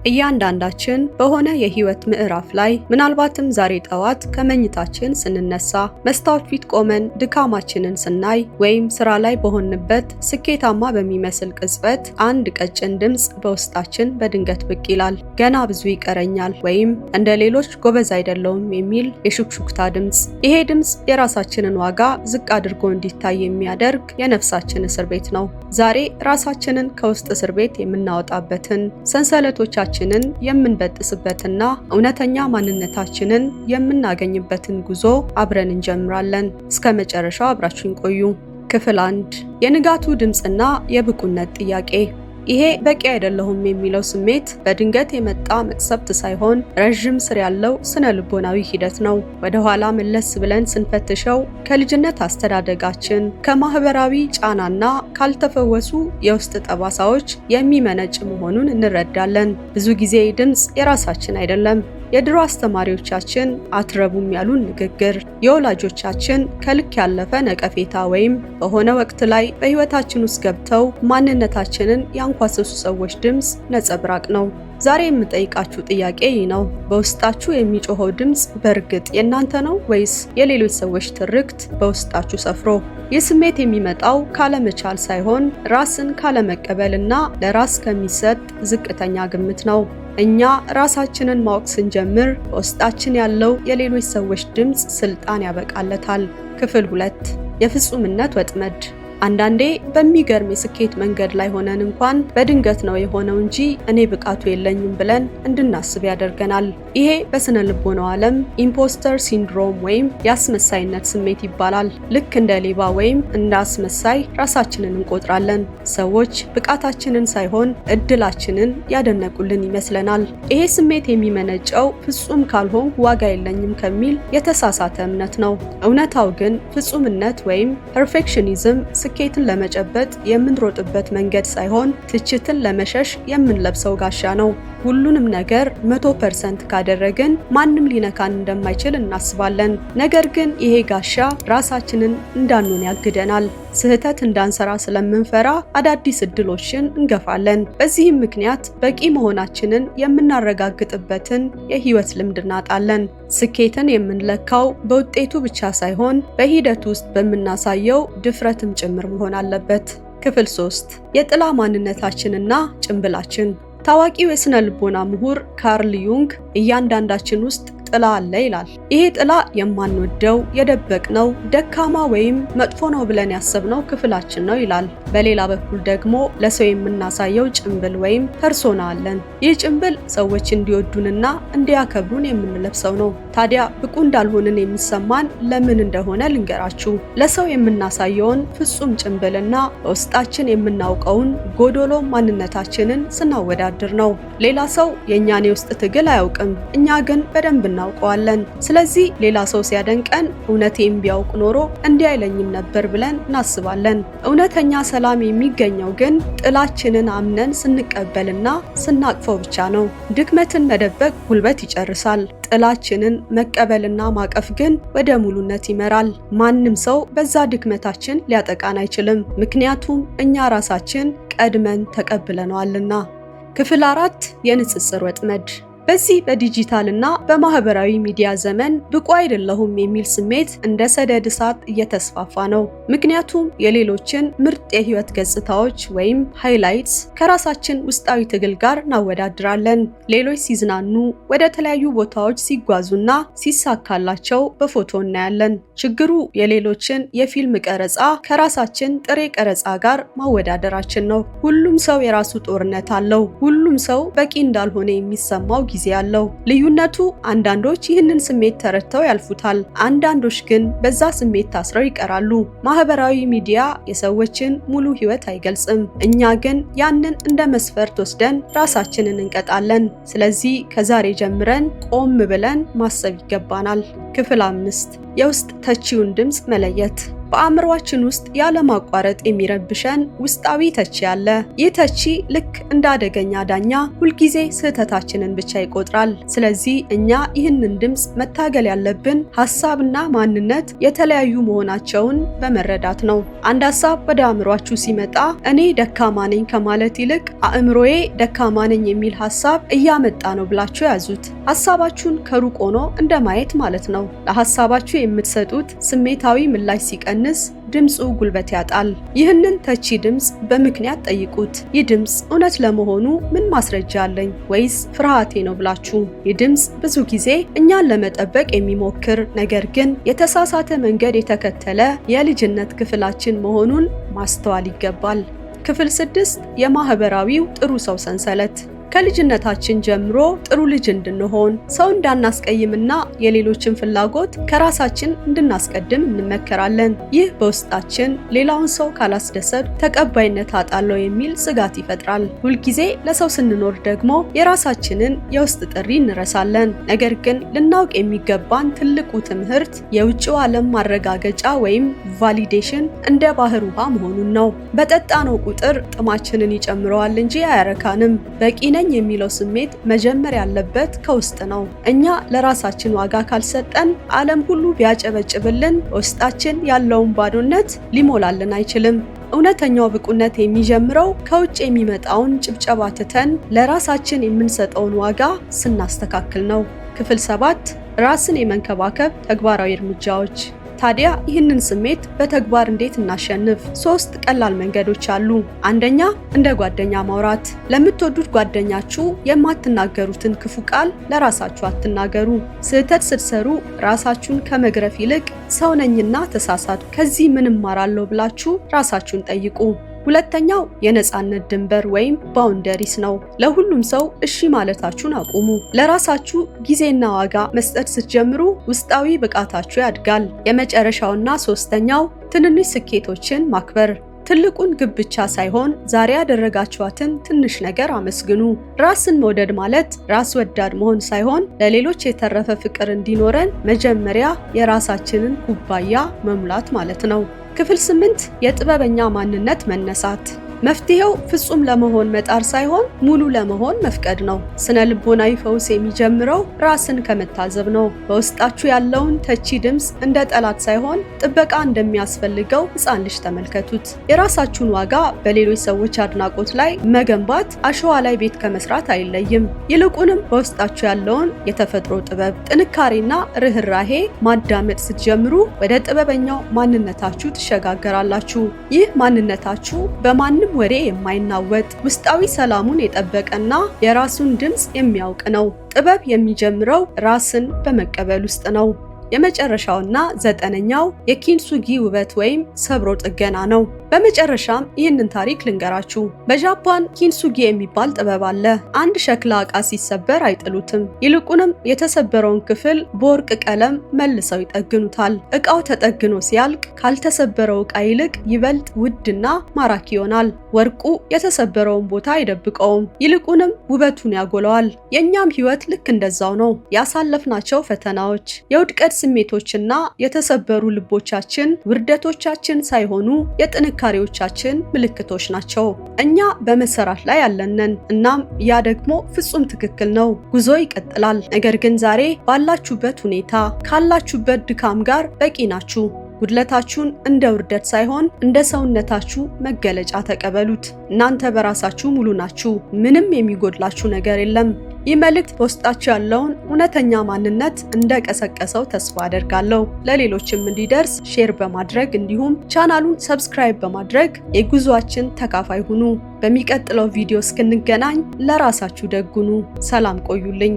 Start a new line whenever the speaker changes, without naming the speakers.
እያንዳንዳችን በሆነ የህይወት ምዕራፍ ላይ፣ ምናልባትም ዛሬ ጠዋት ከመኝታችን ስንነሳ መስታወት ፊት ቆመን ድካማችንን ስናይ፣ ወይም ስራ ላይ በሆንበት ስኬታማ በሚመስል ቅጽበት፣ አንድ ቀጭን ድምፅ በውስጣችን በድንገት ብቅ ይላል። ገና ብዙ ይቀረኛል ወይም እንደ ሌሎች ጎበዝ አይደለሁም የሚል የሹክሹክታ ድምፅ። ይሄ ድምፅ የራሳችንን ዋጋ ዝቅ አድርጎ እንዲታይ የሚያደርግ የነፍሳችን እስር ቤት ነው። ዛሬ ራሳችንን ከውስጥ እስር ቤት የምናወጣበትን፣ ሰንሰለቶቻችንን የምንበጥስበትና እውነተኛ ማንነታችንን የምናገኝበትን ጉዞ አብረን እንጀምራለን። እስከ መጨረሻው አብራችሁን ቆዩ። ክፍል 1፦ የንጋቱ ድምፅና የብቁነት ጥያቄ። ይሄ በቂ አይደለሁም የሚለው ስሜት በድንገት የመጣ መቅሰፍት ሳይሆን ረዥም ስር ያለው ስነ ልቦናዊ ሂደት ነው። ወደ ኋላ መለስ ብለን ስንፈትሸው ከልጅነት አስተዳደጋችን፣ ከማህበራዊ ጫናና ካልተፈወሱ የውስጥ ጠባሳዎች የሚመነጭ መሆኑን እንረዳለን። ብዙ ጊዜ ድምፅ የራሳችን አይደለም። የድሮ አስተማሪዎቻችን አትረቡም ያሉን ንግግር፣ የወላጆቻችን ከልክ ያለፈ ነቀፌታ ወይም በሆነ ወቅት ላይ በህይወታችን ውስጥ ገብተው ማንነታችንን ያንኳሰሱ ሰዎች ድምፅ ነጸብራቅ ነው። ዛሬ የምጠይቃችሁ ጥያቄ ይህ ነው። በውስጣችሁ የሚጮኸው ድምፅ በእርግጥ የእናንተ ነው ወይስ የሌሎች ሰዎች ትርክት በውስጣችሁ ሰፍሮ? ይህ ስሜት የሚመጣው ካለመቻል ሳይሆን ራስን ካለመቀበልና ለራስ ከሚሰጥ ዝቅተኛ ግምት ነው። እኛ ራሳችንን ማወቅ ስንጀምር በውስጣችን ያለው የሌሎች ሰዎች ድምፅ ስልጣን ያበቃለታል። ክፍል 2፦ የፍጹምነት ወጥመድ። አንዳንዴ በሚገርም የስኬት መንገድ ላይ ሆነን እንኳን በድንገት ነው የሆነው እንጂ እኔ ብቃቱ የለኝም ብለን እንድናስብ ያደርገናል። ይሄ በስነ ልቦናው ዓለም imposter syndrome ወይም የአስመሳይነት ስሜት ይባላል። ልክ እንደ ሌባ ወይም እንደ አስመሳይ ራሳችንን እንቆጥራለን። ሰዎች ብቃታችንን ሳይሆን እድላችንን ያደነቁልን ይመስለናል። ይሄ ስሜት የሚመነጨው ፍጹም ካልሆንኩ ዋጋ የለኝም ከሚል የተሳሳተ እምነት ነው። እውነታው ግን ፍጹምነት ወይም perfectionism ስኬትን ለመጨበጥ የምንሮጥበት መንገድ ሳይሆን ትችትን ለመሸሽ የምንለብሰው ጋሻ ነው። ሁሉንም ነገር 100% ካደረግን ማንም ሊነካን እንደማይችል እናስባለን። ነገር ግን ይሄ ጋሻ ራሳችንን እንዳንሆን ያግደናል። ስህተት እንዳንሰራ ስለምንፈራ አዳዲስ እድሎችን እንገፋለን። በዚህም ምክንያት በቂ መሆናችንን የምናረጋግጥበትን የህይወት ልምድ እናጣለን። ስኬትን የምንለካው በውጤቱ ብቻ ሳይሆን በሂደት ውስጥ በምናሳየው ድፍረትም ጭምር መሆን አለበት። ክፍል 3፦ የጥላ ማንነታችንና ጭንብላችን። ታዋቂው የስነ ልቦና ምሁር ካርል ዩንግ እያንዳንዳችን ውስጥ ጥላ አለ ይላል። ይሄ ጥላ የማንወደው፣ የደበቅነው፣ ደካማ ወይም መጥፎ ነው ብለን ያሰብነው ክፍላችን ነው ይላል። በሌላ በኩል ደግሞ ለሰው የምናሳየው ጭንብል ወይም persona አለን። ይህ ጭንብል ሰዎች እንዲወዱንና እንዲያከብሩን የምንለብሰው ነው። ታዲያ ብቁ እንዳልሆንን የሚሰማን ለምን እንደሆነ ልንገራችሁ። ለሰው የምናሳየውን ፍጹም ጭንብልና በውስጣችን የምናውቀውን ጎዶሎ ማንነታችንን ስናወዳድር ነው። ሌላ ሰው የእኛን የውስጥ ትግል አያውቅም፣ እኛ ግን በደንብ እናውቀዋለን። ስለዚህ ሌላ ሰው ሲያደንቀን እውነቴን ቢያውቅ ኖሮ እንዲህ አይለኝም ነበር ብለን እናስባለን። እውነተኛ ሰላም የሚገኘው ግን ጥላችንን አምነን ስንቀበልና ስናቅፈው ብቻ ነው። ድክመትን መደበቅ ጉልበት ይጨርሳል። ጥላችንን መቀበልና ማቀፍ ግን ወደ ሙሉነት ይመራል። ማንም ሰው በዛ ድክመታችን ሊያጠቃን አይችልም፣ ምክንያቱም እኛ ራሳችን ቀድመን ተቀብለነዋልና። ክፍል 4፦ የንጽጽር ወጥመድ። በዚህ በዲጂታል እና በማህበራዊ ሚዲያ ዘመን ብቁ አይደለሁም የሚል ስሜት እንደ ሰደድ እሳት እየተስፋፋ ነው። ምክንያቱም የሌሎችን ምርጥ የህይወት ገጽታዎች ወይም highlights ከራሳችን ውስጣዊ ትግል ጋር እናወዳድራለን። ሌሎች ሲዝናኑ፣ ወደ ተለያዩ ቦታዎች ሲጓዙና ሲሳካላቸው በፎቶ እናያለን። ችግሩ የሌሎችን የፊልም ቀረጻ ከራሳችን ጥሬ ቀረጻ ጋር ማወዳደራችን ነው። ሁሉም ሰው የራሱ ጦርነት አለው። ሁሉም ሰው በቂ እንዳልሆነ የሚሰማው ጊዜ አለው። ልዩነቱ አንዳንዶች ይህንን ስሜት ተረድተው ያልፉታል፣ አንዳንዶች ግን በዛ ስሜት ታስረው ይቀራሉ። ማህበራዊ ሚዲያ የሰዎችን ሙሉ ህይወት አይገልጽም። እኛ ግን ያንን እንደ መስፈርት ወስደን ራሳችንን እንቀጣለን። ስለዚህ ከዛሬ ጀምረን ቆም ብለን ማሰብ ይገባናል። ክፍል 5፦ የውስጥ ተቺውን ድምፅ መለየት። በአእምሯችን ውስጥ ያለማቋረጥ የሚረብሸን ውስጣዊ ተቺ አለ። ይህ ተቺ ልክ እንደ አደገኛ ዳኛ ሁልጊዜ ስህተታችንን ብቻ ይቆጥራል። ስለዚህ እኛ ይህንን ድምፅ መታገል ያለብን ሀሳብና ማንነት የተለያዩ መሆናቸውን በመረዳት ነው። አንድ ሀሳብ ወደ አእምሯችሁ ሲመጣ እኔ ደካማ ነኝ ከማለት ይልቅ አእምሮዬ ደካማ ነኝ የሚል ሀሳብ እያመጣ ነው ብላችሁ ያዙት። ሀሳባችሁን ከሩቅ ሆኖ እንደማየት ማለት ነው። ለሀሳባችሁ የምትሰጡት ስሜታዊ ምላሽ ሲቀንስ ድምፁ ጉልበት ያጣል። ይህንን ተቺ ድምፅ በምክንያት ጠይቁት። ይህ ድምፅ እውነት ለመሆኑ ምን ማስረጃ አለኝ ወይስ ፍርሃቴ ነው ብላችሁ። ይህ ድምፅ ብዙ ጊዜ እኛን ለመጠበቅ የሚሞክር ነገር ግን የተሳሳተ መንገድ የተከተለ የልጅነት ክፍላችን መሆኑን ማስተዋል ይገባል። ክፍል 6፣ የማህበራዊው ጥሩ ሰው ሰንሰለት። ከልጅነታችን ጀምሮ ጥሩ ልጅ እንድንሆን፣ ሰው እንዳናስቀይምና የሌሎችን ፍላጎት ከራሳችን እንድናስቀድም እንመከራለን። ይህ በውስጣችን ሌላውን ሰው ካላስደሰት ተቀባይነት አጣለሁ የሚል ስጋት ይፈጥራል። ሁልጊዜ ለሰው ስንኖር ደግሞ የራሳችንን የውስጥ ጥሪ እንረሳለን። ነገር ግን ልናውቅ የሚገባን ትልቁ ትምህርት የውጭው ዓለም ማረጋገጫ ወይም validation እንደ ባህር ውሃ መሆኑን ነው። በጠጣነው ቁጥር ጥማችንን ይጨምረዋል እንጂ አያረካንም። በቂ ነኝ የሚለው ስሜት መጀመር ያለበት ከውስጥ ነው። እኛ ለራሳችን ዋጋ ካልሰጠን ዓለም ሁሉ ቢያጨበጭብልን ውስጣችን ያለውን ባዶነት ሊሞላልን አይችልም። እውነተኛው ብቁነት የሚጀምረው ከውጭ የሚመጣውን ጭብጨባ ትተን ለራሳችን የምንሰጠውን ዋጋ ስናስተካክል ነው። ክፍል 7፣ ራስን የመንከባከብ ተግባራዊ እርምጃዎች። ታዲያ ይህንን ስሜት በተግባር እንዴት እናሸንፍ? ሶስት ቀላል መንገዶች አሉ። አንደኛ፣ እንደ ጓደኛ ማውራት። ለምትወዱት ጓደኛችሁ የማትናገሩትን ክፉ ቃል ለራሳችሁ አትናገሩ። ስህተት ስትሰሩ ራሳችሁን ከመግረፍ ይልቅ ሰው ነኝና ተሳሳትኩ፣ ከዚህ ምን እማራለሁ ብላችሁ ራሳችሁን ጠይቁ። ሁለተኛው የነጻነት ድንበር ወይም boundaries ነው። ለሁሉም ሰው እሺ ማለታችሁን አቁሙ። ለራሳችሁ ጊዜና ዋጋ መስጠት ስትጀምሩ ውስጣዊ ብቃታችሁ ያድጋል። የመጨረሻውና ሶስተኛው ትንንሽ ስኬቶችን ማክበር። ትልቁን ግብ ብቻ ሳይሆን ዛሬ ያደረጋችኋትን ትንሽ ነገር አመስግኑ። ራስን መውደድ ማለት ራስ ወዳድ መሆን ሳይሆን ለሌሎች የተረፈ ፍቅር እንዲኖረን መጀመሪያ የራሳችንን ኩባያ መሙላት ማለት ነው። ክፍል 8፣ የጥበበኛ ማንነት መነሳት። መፍትሄው ፍጹም ለመሆን መጣር ሳይሆን ሙሉ ለመሆን መፍቀድ ነው። ስነ ልቦናዊ ፈውስ የሚጀምረው ራስን ከመታዘብ ነው። በውስጣችሁ ያለውን ተቺ ድምፅ እንደ ጠላት ሳይሆን ጥበቃ እንደሚያስፈልገው ሕፃን ልጅ ተመልከቱት። የራሳችሁን ዋጋ በሌሎች ሰዎች አድናቆት ላይ መገንባት አሸዋ ላይ ቤት ከመስራት አይለይም። ይልቁንም በውስጣችሁ ያለውን የተፈጥሮ ጥበብ፣ ጥንካሬና ርህራሄ ማዳመጥ ስትጀምሩ ወደ ጥበበኛው ማንነታችሁ ትሸጋገራላችሁ። ይህ ማንነታችሁ በማንም ወሬ የማይናወጥ፣ ውስጣዊ ሰላሙን የጠበቀና የራሱን ድምፅ የሚያውቅ ነው። ጥበብ የሚጀምረው ራስን በመቀበል ውስጥ ነው። የመጨረሻውና ዘጠነኛው የኪንሱጊ ውበት ወይም ሰብሮ ጥገና ነው። በመጨረሻም ይህንን ታሪክ ልንገራችሁ። በጃፓን ኪንሱጊ የሚባል ጥበብ አለ። አንድ ሸክላ ዕቃ ሲሰበር አይጥሉትም። ይልቁንም የተሰበረውን ክፍል በወርቅ ቀለም መልሰው ይጠግኑታል። ዕቃው ተጠግኖ ሲያልቅ ካልተሰበረው ዕቃ ይልቅ ይበልጥ ውድና ማራኪ ይሆናል። ወርቁ የተሰበረውን ቦታ አይደብቀውም፣ ይልቁንም ውበቱን ያጎለዋል። የእኛም ሕይወት ልክ እንደዛው ነው። ያሳለፍናቸው ፈተናዎች፣ የውድቀት ስሜቶችና የተሰበሩ ልቦቻችን ውርደቶቻችን ሳይሆኑ የጥንካሬዎቻችን ምልክቶች ናቸው። እኛ በመሰራት ላይ ያለንን፣ እናም ያ ደግሞ ፍጹም ትክክል ነው። ጉዞ ይቀጥላል። ነገር ግን ዛሬ ባላችሁበት ሁኔታ ካላችሁበት ድካም ጋር በቂ ናችሁ። ጉድለታችሁን እንደ ውርደት ሳይሆን እንደ ሰውነታችሁ መገለጫ ተቀበሉት። እናንተ በራሳችሁ ሙሉ ናችሁ። ምንም የሚጎድላችሁ ነገር የለም። ይህ መልእክት በውስጣችሁ ያለውን እውነተኛ ማንነት እንደቀሰቀሰው ተስፋ አደርጋለሁ። ለሌሎችም እንዲደርስ share በማድረግ እንዲሁም ቻናሉን subscribe በማድረግ የጉዟችን ተካፋይ ሁኑ። በሚቀጥለው ቪዲዮ እስክንገናኝ ለራሳችሁ ደግ ሁኑ። ሰላም ቆዩልኝ።